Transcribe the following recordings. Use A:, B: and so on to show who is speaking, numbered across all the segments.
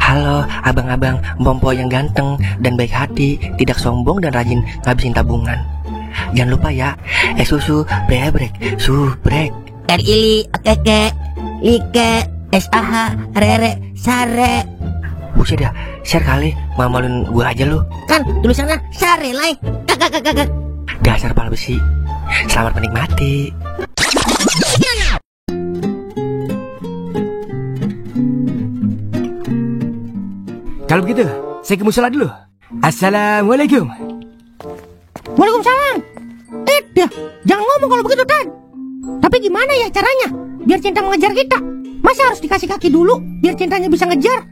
A: Halo abang-abang Bompo yang ganteng dan baik hati, tidak sombong dan rajin ngabisin tabungan. Jangan lupa ya, susu brebrek, subrek.
B: Ili, keke, like, SAH, rere, sare.
A: Buset dah, share kali, mamalin gue aja lu.
B: Kan tulisannya sare, like. Kakak.
A: Dasar pal besi. Selamat menikmati.
C: Kalau begitu, saya ke musola dulu. Assalamualaikum.
D: Waalaikumsalam. Dah, jangan ngomong kalau begitu, Tan. Tapi gimana ya caranya biar Cinta mengejar kita? Masa harus dikasih kaki dulu biar Cintanya bisa ngejar?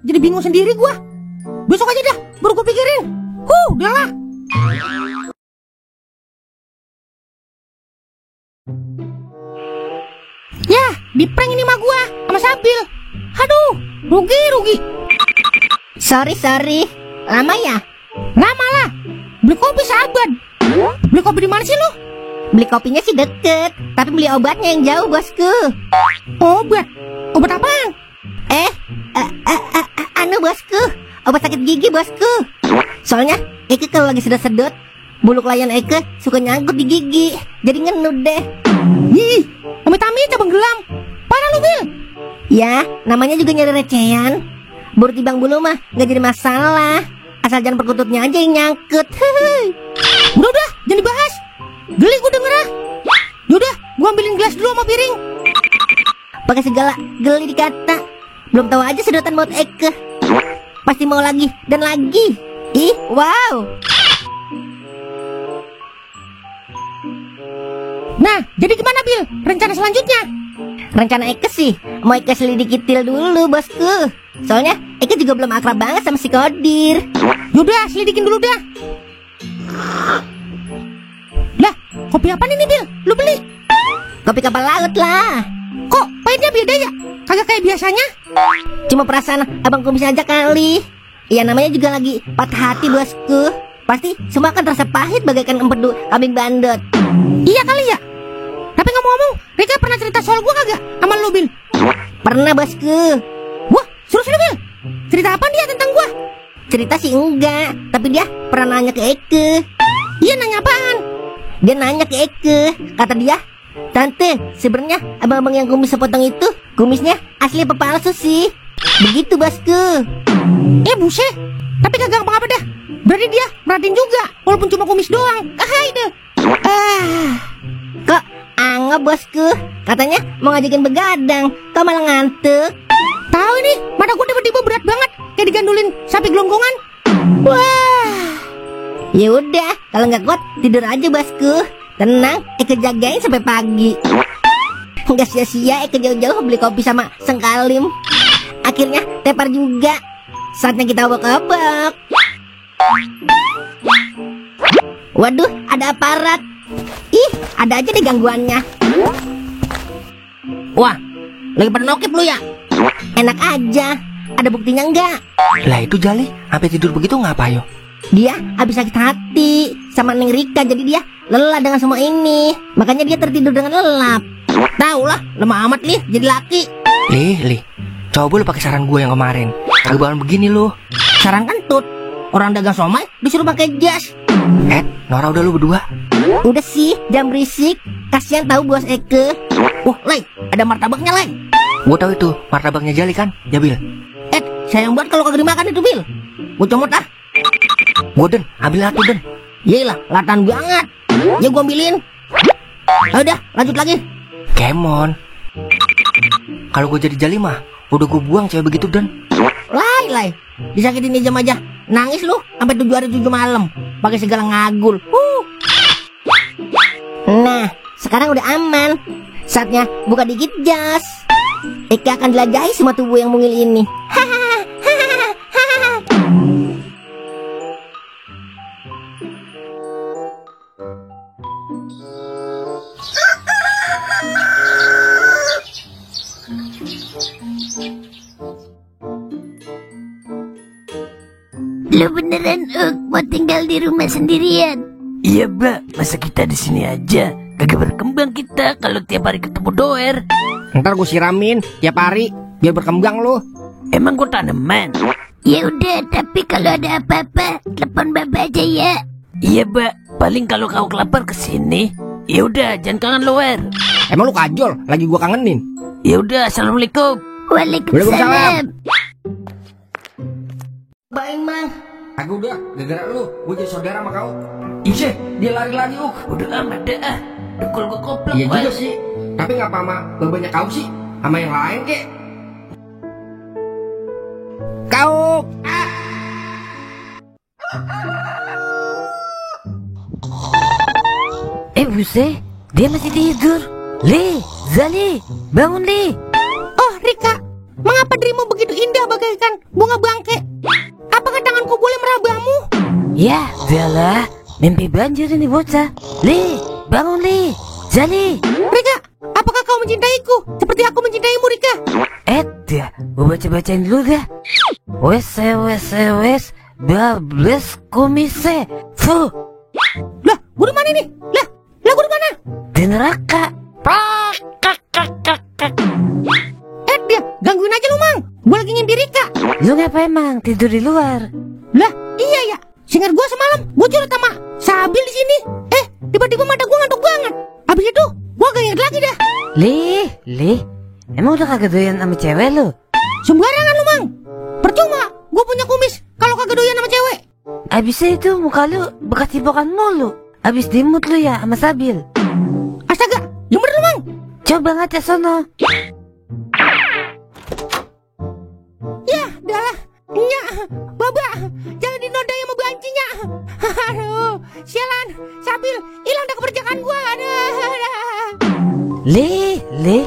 D: Jadi bingung sendiri gua. Besok aja dah, baru gua pikirin. Udahlah. Ya, di prank ini mah gua sama Sabil. Aduh, rugi.
B: Sorry. Lama ya?
D: Lama lah. Beli kopi sahabat. Beli kopi di mana sih lu?
B: Beli kopinya sih deket, tapi beli obatnya yang jauh, bosku.
D: Obat? Obat apaan?
B: Bosku, obat sakit gigi, bosku. Soalnya Eke kalau lagi sedot-sedot, bulu layan Eke suka nyangkut di gigi, jadi ngenud deh.
D: Ih, amit-amit cabang gelam. Parah lu, Bil.
B: Ya, namanya juga nyari recehan. Baru tibang bulu mah gak jadi masalah, asal jangan perkututnya aja yang nyangkut.
D: Udah, jangan dibahas. Geli gue denger ah. Yaudah, gue ambilin gelas dulu sama piring.
B: Pakai segala geli dikata. Belum tahu aja sedotan maut Eke. Pasti mau lagi dan lagi. Ih, wow.
D: Nah, jadi gimana, Bil? Rencana selanjutnya?
B: Rencana Eke sih mau Eke selidiki til dulu, bosku. Soalnya Eke juga belum akrab banget sama si Kodir.
D: Yaudah, selidikin dulu dah. Lah, kopi apa nih, Bil? Lu beli?
B: Kopi kapal laut lah.
D: Kok pahitnya beda ya? Kagak kayak biasanya?
B: Cuma perasaan abang kumis aja kali. Iya, namanya juga lagi patah hati, bosku. Pasti semua kan terasa pahit bagaikan empedu kambing bandot.
D: Iya kali ya. Tapi ngomong-ngomong, Rika pernah cerita soal gua kagak sama lu, Bil?
B: Pernah, bosku.
D: Wah, seru-seru, Bil. Cerita apa dia tentang gua?
B: Cerita sih enggak, tapi dia pernah nanya ke Eke.
D: Iya, nanya apaan?
B: Dia nanya ke Eke, kata dia, "Tante, sebenarnya abang-abang yang kumis sepotong itu kumisnya asli apa palsu sih?" Begitu, bosku.
D: Buset. Tapi kagak apa-apa dah. Berarti dia merhatiin juga, walaupun cuma kumis doang. Hai deh.
B: Kok anggap, bosku? Katanya mau ngajakin begadang, kok malah ngantuk?
D: Tahu ini, mata gue tiba-tiba berat banget, kayak digandulin sapi gelonggongan. Wah.
B: Ya udah, kalau nggak kuat tidur aja, bosku. Tenang, Eke jagain sampai pagi. Nggak sia-sia Eke jauh-jauh beli kopi sama Sengkalim. Akhirnya tepar juga. Saatnya kita obak-obak. Waduh, ada aparat. Ih, ada aja deh gangguannya.
D: Wah, lagi pada nokip lu ya?
B: Enak aja. Ada buktinya enggak?
A: Lah itu Jali, sampai tidur begitu ngapa yo?
B: Dia habis sakit hati sama Neng Rika, jadi dia lelah dengan semua ini. Makanya dia tertidur dengan lelap.
D: Tahu lah, lemah amat Lih, jadi laki.
A: Lih, coba lu pakai saran gue yang kemarin. Kagak bakalan begini lu.
D: Sarang kentut. Orang dagang somai disuruh pakai jas.
A: Nora udah lu berdua.
B: Udah sih, jangan berisik. Kasihan tahu bos Eke.
D: Wah, Lay, ada martabaknya, Lay.
A: Gue tahu itu, martabaknya Jali kan, ya Bil?
D: Sayang banget kalau kagak dimakan itu, Bil. Gue comot ah.
A: Gue Den, ambil atu Den.
D: Yelah, latan banget. Ya gue ambilin. Udah, lanjut lagi.
A: Kemon. Kalau gue jadi Jali mah, udah gue buang cewek begitu Den.
D: Lay, disakitin jam aja. Nangis lu sampai 7 hari 7 malam. Pakai segala ngagul.
B: Nah, sekarang udah aman. Saatnya buka dikit jas. Eke akan jelajahi semua tubuh yang mungil ini.
E: Lu beneran mau tinggal di rumah sendirian?
F: Iya, Mbak. Masa kita di sini aja? Kagak berkembang kita kalau tiap hari ketemu doer.
D: Ntar gue siramin tiap hari biar berkembang lu.
F: Emang gue tanaman?
E: Ya udah, tapi kalau ada apa-apa, telepon Baba aja ya.
F: Iya, Mbak. Paling kalau kau kelapar kesini, ya udah, jangan kangen lo, Wer.
C: Emang lu kajol? Lagi gua kangenin.
F: Ya udah, assalamualaikum.
E: Waalaikumsalam.
B: Baik, Mang.
C: Aku udah, gara-gara lu, gua jadi saudara sama kau. Ise, dia lari lagi,
F: Udah lama dah. Dekul gue koplak.
C: Iya juga sih. Tapi ngapa sama babanya kau sih? Sama yang lain kek? Kau.
F: Buset, dia masih tidur. Li, Zali, bangun Li.
D: Oh, Rika, mengapa dirimu begitu indah bagaikan bunga bangke? Apakah tanganku boleh merabamu?
F: Ya, udahlah. Mimpi banjir ini bocah. Li, bangun Li. Zali.
D: Rika, apakah kau mencintaiku seperti aku mencintaimu, Rika?
F: Dah, gua baca-bacain dulu dah. Wes, bables komise. Fuh.
D: Lah, gua di mana nih? Lah, gua di mana?
F: Di neraka.
D: Dia, gangguin aja lu, Mang. Gua lagi nyindir Rika.
F: Lu ngapa emang tidur di luar?
D: Lah, iya ya. Seingat gua semalam, gua curhat sama Sabil di sini. Tiba-tiba mata gua ngantuk banget. Habis itu, gua gak inget lagi dah.
F: Li, emang udah kagak doyan sama cewek lu?
D: Sembarangan lu, Mang. Percuma, gua punya kumis kalau kagak doyan sama cewek.
F: Abisnya itu muka lu bekas cipokan mulu. Abis dimut lu ya sama Sabil.
D: Astaga, yang bener lu, Mang.
F: Coba ngaca sono.
D: Ya, dah. Nya, Baba, jangan dinodai sama bancinya. Aduh, sialan, Sabil, hilang dah keperjakaan gua.
F: Li,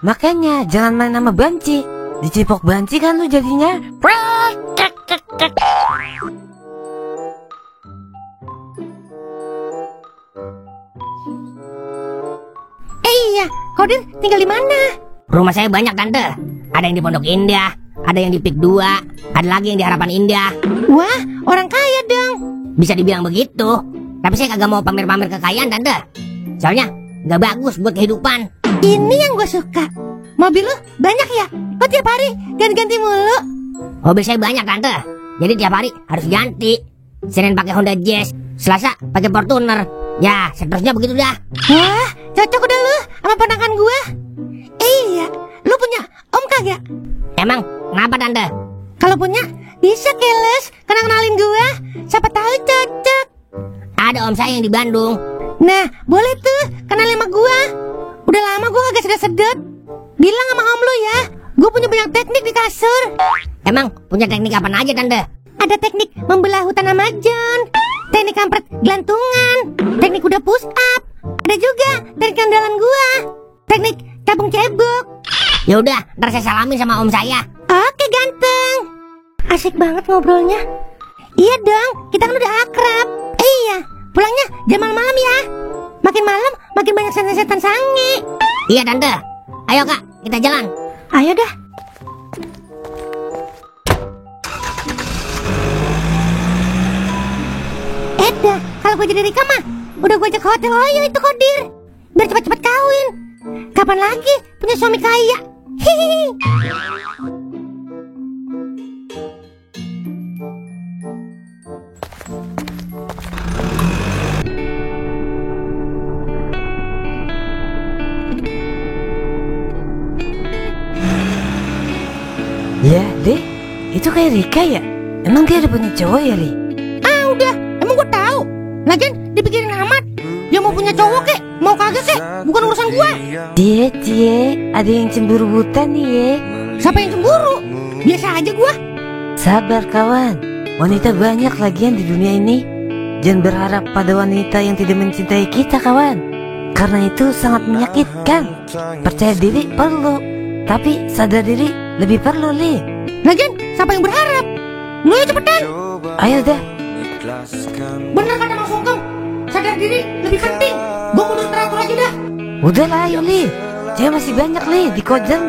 F: makanya jangan main sama banci. Dicipok banci kan lu jadinya.
D: Iya, Kodir tinggal di mana?
B: Rumah saya banyak, Tante. Ada yang di Pondok Indah, ada yang di Pik 2, ada lagi yang di Harapan Indah.
D: Wah, orang kaya dong.
B: Bisa dibilang begitu. Tapi saya kagak mau pamer-pamer kekayaan, Tante. Soalnya nggak bagus buat kehidupan.
D: Ini yang gue suka. Mobil lu banyak ya? Kok tiap hari ganti-ganti mulu?
B: Mobil saya banyak, Tante. Jadi tiap hari harus ganti. Senin pakai Honda Jazz, Selasa pakai Fortuner. Ya, seterusnya begitu dah.
D: Wah, cocok udah lu sama ponakan gue. Iya, lu punya om kagak?
B: Emang kenapa, Tante?
D: Kalau punya, bisa keles kenalin gue. Siapa tahu cocok.
B: Ada om saya yang di Bandung.
D: Nah, boleh tuh kenalin sama gue. Udah lama gue kagak sedot-sedot. Bilang sama om lu ya, gue punya banyak teknik di kasur.
B: Emang punya teknik apa aja, Tante?
D: Ada teknik membelah hutan Amazon, teknik kampret gelantungan, teknik kuda push up. Ada juga teknik andalan gua, teknik cabung cebok.
B: Ya udah, ntar saya salamin sama om saya.
D: Oke, ganteng. Asik banget ngobrolnya. Iya dong, kita kan udah akrab. Iya, pulangnya jam malam ya. Makin malam, makin banyak setan-setan sange.
B: Iya, Tante. Ayo, Kak, kita jalan.
D: Ayo dah. Dah, kalau gue jadi Rika mah udah gue ajak ke hotel Oyo itu Kodir, biar cepat-cepat kawin. Kapan lagi punya suami kaya? Hihihi.
F: Ya, Li, itu kayak Rika ya? Emang dia udah punya cowok ya, Li?
D: Ah, udah. Emang gue tahu. Lagian dipikirin amat. Dia mau punya cowok kek, mau kagak kek, bukan urusan gue.
F: Cie, ada yang cemburu buta nih ya.
D: Siapa yang cemburu? Biasa aja gue.
F: Sabar kawan, wanita banyak lagian di dunia ini. Jangan berharap pada wanita yang tidak mencintai kita kawan, karena itu sangat menyakitkan. Percaya diri perlu, tapi sadar diri lebih perlu, Li.
D: Lagian siapa yang berharap? Lu ya cepetan.
F: Ayo dah.
D: Bener kata Mas Sungkem, sadar diri lebih penting. Gue kudu teratur aja dah.
F: Udah lah, ayo Li. Cewek masih banyak Li di Kojan.